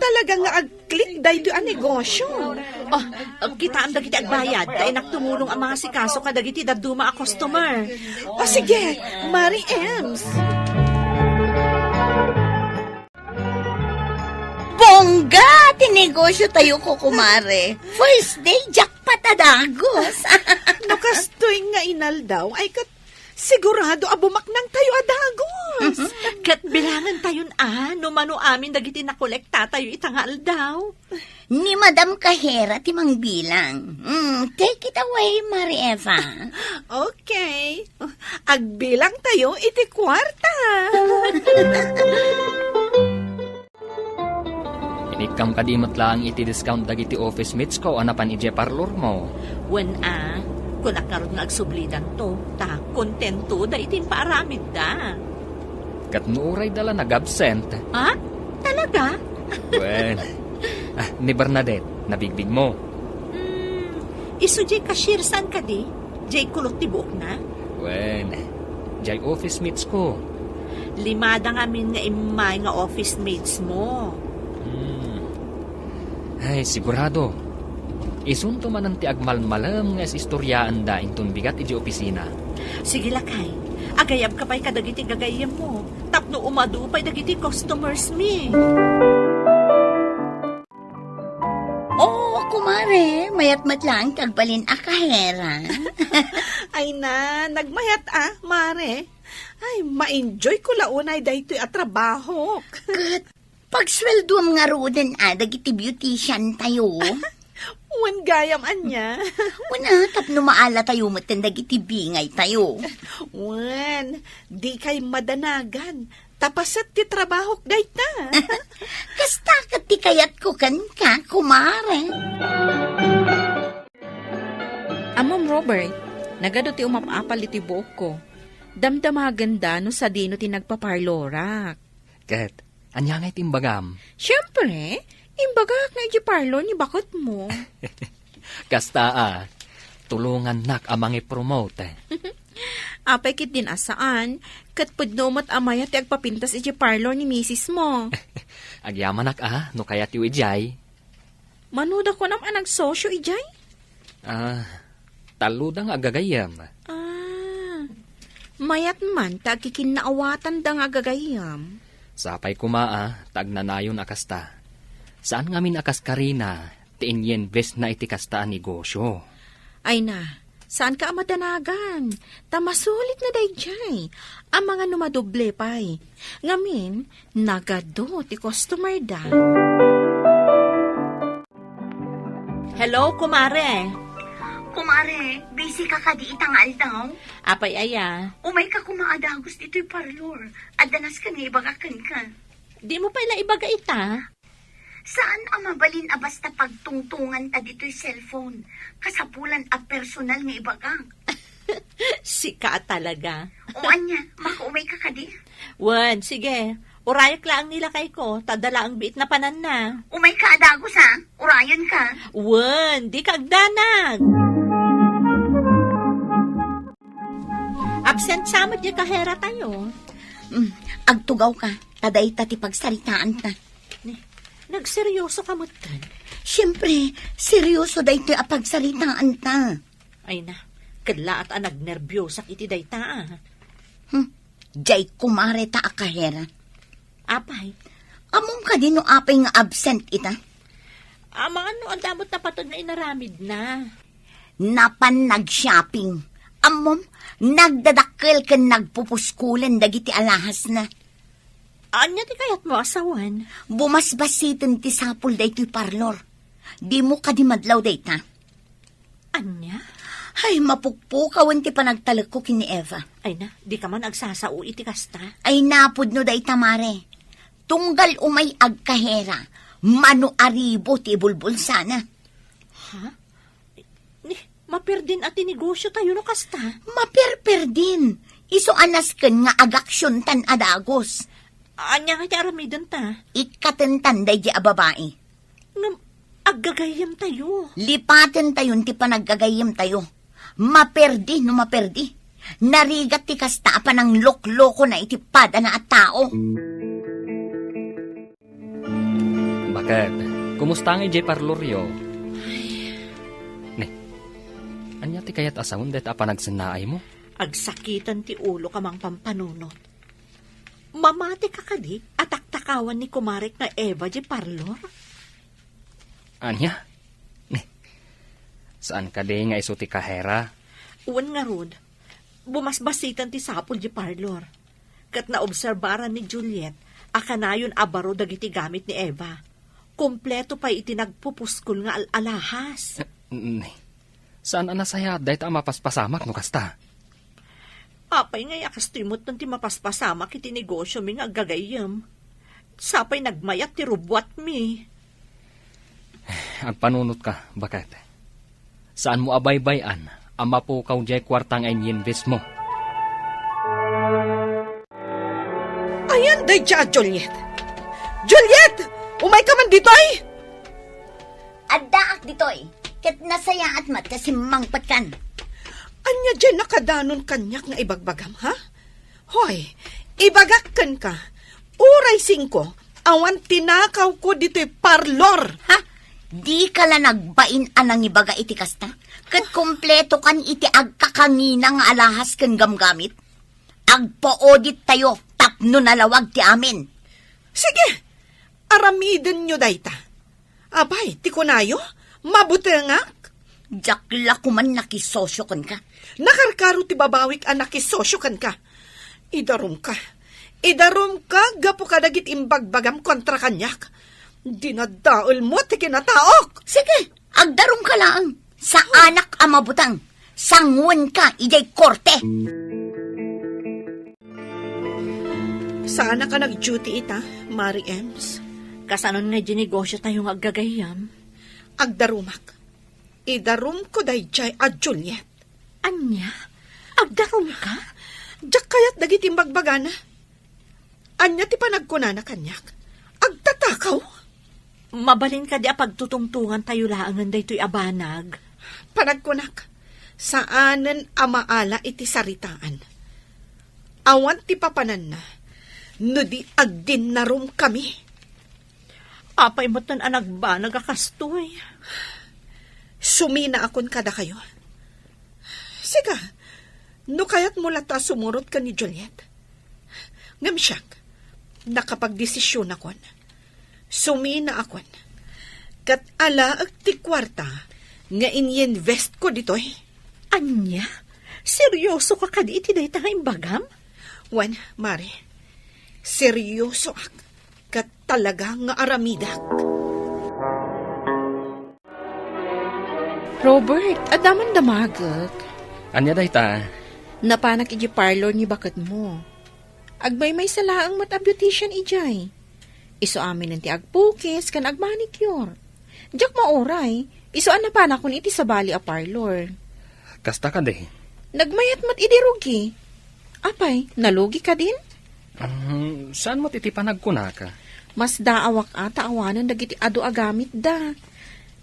talaga nga ag-click daytoy a negosyo. Oh, kitaem dagiti agbayad, ta innak tumulong a mangasikaso kadagiti dadduma a customer. O sige, Mari Ems. Bongga ti negosyo tayo, kukumare. First day, jackpot a dagos. No kastoy nga inaldaw, ay ket sigurado a bumaknang tayo a dagos. Ket bilangan tayon a, no mano amin dagiti nakolekta tayo ita nga aldaw. Ni Madam Kahera ti mangbilang. Mm, take it away, Mari Eva. Okay. Agbilang tayo iti kuarta. Inikkam kadi met laeng iti discount dagiti office mates ko a napan idiay parlor mo? Wen a, kunak ngarud nga agsublidanto, ta kontento da iti impaaramidda. Ket no uray da la nag-absent? Ha? Talaga? Wen. Ah, ni Bernadette, nabigbig mo? Hmm, isu diay cashier saan kadi? Diay kulot ti buokna? Wen, diay office mates ko. Limada ngamin nga immay nga office mates mo. Hmm. Ay, sigurado. Isunto manen ti agmalmalem nga is-istoriaenda inton bigat idiay opisina. Sige, lakay. Agayabka pay kadagiti gagayyemmo tapno umadu pay dagiti customers mi. Oo, kumare. Mayat met laeng ti agbalin a kahera. Ay na, nagmayat a, mare. Ay, ma-enjoy ko la unay daytoy a trabahok. Ket pagsueldoam ngaruden a dagiti beautician tayo. Wen gayam ania. Wen a, tapno maala tayo metten dagiti bingay tayo. Wen, dikay madanagan. Ta paset ti trabahok dayta. Kasta ket ti kayatko kenka, kumare. Ammom, Robert, nagadu ti umap-apal iti buokko. Damdamagenda no sadino ti nagpaparlorak. Ket, Ania ngay ti imbagam? Siempre, imbagak nga idiay parlor ni baketmo. Kasta a, tulongannak a mangipromote. Apay ketdin a saan, ket pudno met a mayat ti agpapintas idiay parlor ni misismo. Agyamanak a, no kayatyo idiay. Mano da kunam a nagsosio idiay? Ah, tallo da nga agagayyem. Ah, mayat man ta agkikinnaawatan da nga agagayyem. Sapay koma a, ta agnanayon a kasta. Saan ngamin a kas Karina, ti inyinvestna iti kasta a negosyo. Ay na, saanka a madanagan, ta masulitna daydiay. Amangan no madoble pay. Ngamin, nagadu ti customer da. Hello, kumare. Kumare, busy ka kadi ita nga aldaw? Apay aya? Umay ka koma a dagus ditoy parlor. Adda nasken nga ibagak kenka. Di mo pay la ibaga ita? Saan a mabalin a basta pagtungtunganta ditoy cellphone? Kasapulan a personal nga ibagak. Sika talaga. O ania, makaumay ka kadi? Wen, sige. Urayek laeng ni lakayko, ta adda laeng biit napananna. Umay ka a dagus, a? Urayen ka. Wen, di ka agdanag. Absent sa met diay kahera tayo. Mm, agtugaw ka, ta dayta ti pagsaritaanta. Ni, nagseryoso ka metten? Siempre, seryoso daytoy a pagsaritaanta. Ay na, kellaat a nagnerbiyosak iti dayta, a. Hmm, diay kumare ta a kahera. Apay? Ammom kadi no apay nga absent ita? Amangan no adda met napateg nga inaramidna. Napan nag-shopping. Ammom, nagdadakkel ken nagpupuskulen dagiti alahasna. Ania ti kayatmo a sawen? Bumasbasiten ti sapul daytoy parlor. Dimo kadi madlaw dayta? Ania? Ay, mapukpukawen ti panagtalekko ken ni Eva. Ay na, di ka man agsasao iti kasta. Ay, napudno dayta, mare. Tunggal umay agkahera, mano a ribu ti ibulbulsana. Ha? Ni, maperdin a ti negosyo tayo no kasta? Maperperdin. Isu a nasken nga agaksiontan a dagus. Ania nga ti aramidenta? Ikkatentan daydi a babai. Ngem, aggagayyemtayo. Lipatentayon ti panaggagayyemtayo. Maperdi no maperdi. Narigat ti kasta a panangloklokona iti padana a tao. Baket, kumusta nga idiay parloryo? Ni, ania ti kayat a sawen dayta a panagsennaaymo? Agsakiten ti ulok a mangpampanunot. Mamati ka kadi a taktakawan ni kumarek nga Eva diay parlor? Ania? Ni, saan kadi nga isu ti kahera? Wen ngarud, bumasbasiten ti sapul diay parlor. Ket naobserbaran ni Juliet a kanayon a baro dagiti gamit ni Eva. Kompleto pay iti nagpupuskol nga al-alahas. Ni, saan a nasayaat dayta a mapaspasamak no kasta? Apay ngay a kastoy metten ti mapaspasamak iti negosyomi nga aggagayyem? Sapay nagmayat ti rubuatmi. Agpanunotka, baket. Saanmo a baybay-an a mapukaw diay kuarta nga inyinvestmo. Ayan daydiay a Juliet! Juliet! Umayka man ditoy! Addaak ditoy, ket nasayaat met ta simmangpetkan. Ania diay nakadanon kaniak nga ibagbagam, ha? Hoy, ibagak kenka, uray singko, awan tinakawko ditoy parlor. Ha? Dika la nagbain a nangibaga iti kasta? Ket kompletokan iti agkakangina nga alahas ken gamgamit? Agpa-audit tayo tapno nalawag ti amin. Sige, aramidenyo dayta. Apay, ti kunayo, mabutengak? Diak la koman nakisosyo kenka. Nakarkaro ti babawik a nakisosyo kenka. Idarumka. Idarumka gapu kadagiti imbagbagam kontra kaniak. Dinadaelmo ti kinataok. Sige, agdarumka laeng. Saanak a mabuteng. Sanguenka idiay korte. Saanak a nag-duty ita, Mari Ems? Kasanon nga idiay negosyo tayo nga aggagayyem? Agdarumak. Idarumko daydiay a Juliet. Ania? Agdarumka? Diak kayat dagiti imbagbagana. Ania ti panagkunana kaniak? Akaw? Mabalin kadi a pagtutungtungantayo laengen daytoy a banag? Panagkunak, saanen a maala iti saritaan. Awan ti papananna no di agdinnarumkami. Apay metten a nagbanag a kastoy? Suminaakon kadakayo. Sika, no kayatmo latta a sumurot ken ni Juliet. Ngem siak, nakapagdesisionakon. Suminaakon. Ket alaek ti kuarta nga inyinvestko ditoy. Ania? Seriosoka kadi iti dayta nga imbagam? Wen, Mare, seriosoak ket talaga nga aramidak. Robert, adda man damagek. Ania dayta? Napanak idiay parlor ni baketmo. Agmaymaysa laeng met a beautician idiay. Isu aminen ti agpukis ken agmanicure. Diak mauray, isu a napanakon iti sabali a parlor. Kasta kadi? Nagmayat met idi rugi. Apay, nalugi kadin? Mm, saan met iti panagkunaka? Masdaawak a ta awanen dagiti adu a gamitda.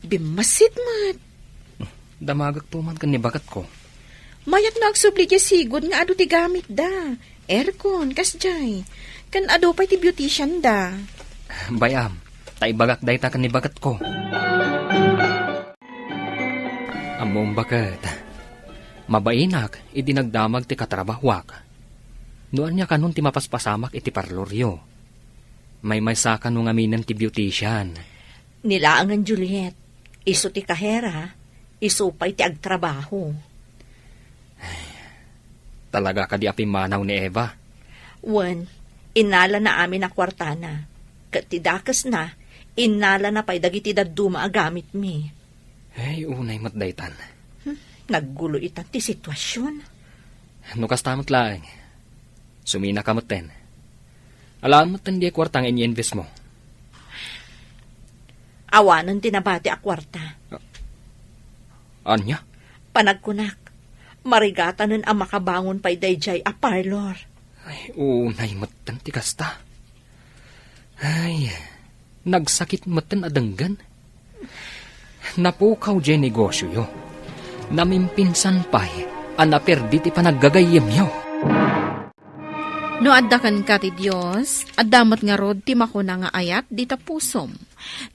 Bimmassit met. Damagekto man ken ni baketko. Mayat no agsubli diay sigud nga adu ti gamitda. Aircon, kasdiay. Ken adu pay ti beautician da. Bay-am, ta ibagak dayta ken ni baketko. Ammom baket. Mabainak idi nagdamag ti katrabahuak. No ania kanon ti mapaspasamak iti parloryo? Maymaysa kano ngaminen ti beautician? Ni laengen, Juliet, isu ti kahera, isu pay ti agtrabaho. Talaga kadi a pimmanaw ni Eva? Wen, innalana amin a kuartana. Ket ti dakesna, innalana pay dagiti dadduma a gamitmi. Ay, unay met daytan. Hmm, naggulo itan ti situasion. No kasta met laeng, suminaka metten. Alaan metten diay kuarta nga inyinvestmo? Awanen ti nabati a kuarta. Ania? Panagkunak, marigatanen a makabangon pay daydiay a parlor. Ay, unay metten ti kasta. Ay, nagsakit metten a denggen. Napukaw diay negosioyo. Namimpinsan pay a naperdi ti panaggagayyemyo. No adda kenka ti Dios, adda met ngarud ti makuna nga ayat dita pusom,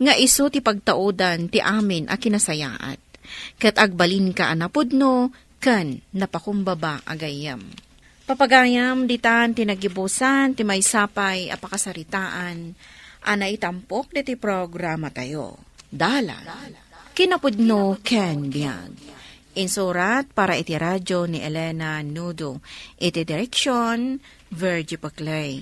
nga isu ti pagtaudan ti amin a kinasayaat, ket agbalinka a napudno ken napakumbaba a gayyem. Papagayam, ditan ti nagibusan ti maysa pay a pakasaritaan a naitampok ditoy programatayo. Dalan, kinapudno ken biag. Insurat para iti radio ni Elena Nudo. Iti direksion, Virgie Paclay.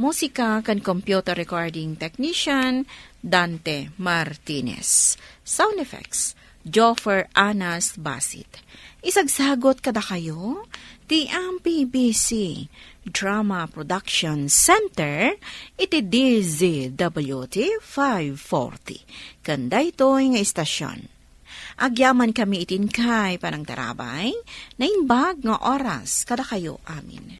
Musika ken computer recording technician, Dante Martinez. Sound effects, Joffer Anas Basit. Isagsagot kadakayo ti M P B C Drama Production Center iti D Z W T five forty. Ken daytoy nga istasion. Agyamankami iti inkay panangtarabay, naimbag nga oras kadakayo amin.